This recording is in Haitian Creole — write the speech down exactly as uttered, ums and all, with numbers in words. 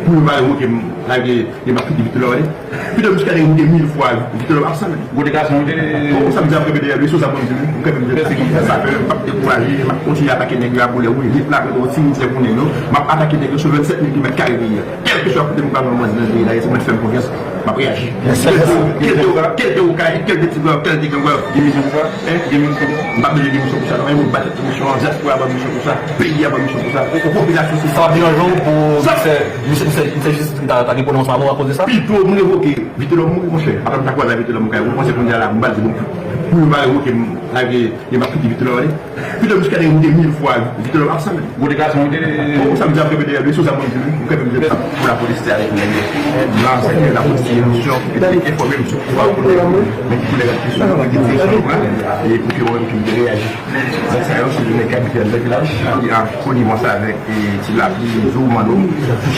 Pou yo pa revoke m, lage, yo m ap kite Vitelòm ale. Vitelòm Muscadin, m te mil fwa, Vitelòm ap sanble. Gwo degason, wi. Bon, sa m di ap kenbe dèyè l, wi, sou sa pou m di, wi. M kenbe m di sa. Sa fè m p ap dekouraje, m ap kontinye atake nèg yo a koulè wi. Lit la, mete yon ti ritye pou nèg yo. M ap atake nèg yo sou vennsèt mil kilomèt kare peyi a. Kèlkeswa kote m pral nan bandi nan peyi la, si mwen fè m konfyans, m ap reyaji. Kèlke, kèlke, kèlke, kèlke ti gwa, kèlke gwa, gen misyon pou sa, hein, gen misyon. M pa bezwen gen misyon pou sa, non, men mwen bat misyon an, dyaspora ban misyon pou sa, peyi a ban misyon pou sa, popilasyon se sa. Sa ap deranje w pou misye, misye, misye, misye jistis ki ta, ta gen pwononsman mò akoz de sa? Pito m revoke Vitelòm mouri, monchè. Apre m ta kwaze ak Vitelòm, m ka, ou panse kounye a la, m pral di, bon, pou yo pa revoke m, lage, yo m ap kite Vitelòm ale. Pito m jiska dèyè m de mil fwa, Vitelòm ap sanble. Gwo degason, wi. Bon, sa m di ap kenbe dèyè l, wi, sou sa mwen di, wi. M kenbe m di sa pou lapolis te avèk nèg yo. Nan sèktè lapolis, se yon misyon ki te enfòme m sou pouvwa ekonomik, men ki koulè ki sou mwen, ki direksyon nou pran, e pou ke mwen menm ki te reyaji. Nèg sa yo, se de nèg ki abite anndan vilaj, ki an konivans avèk, e, Ti Lapli, Zou, Manno.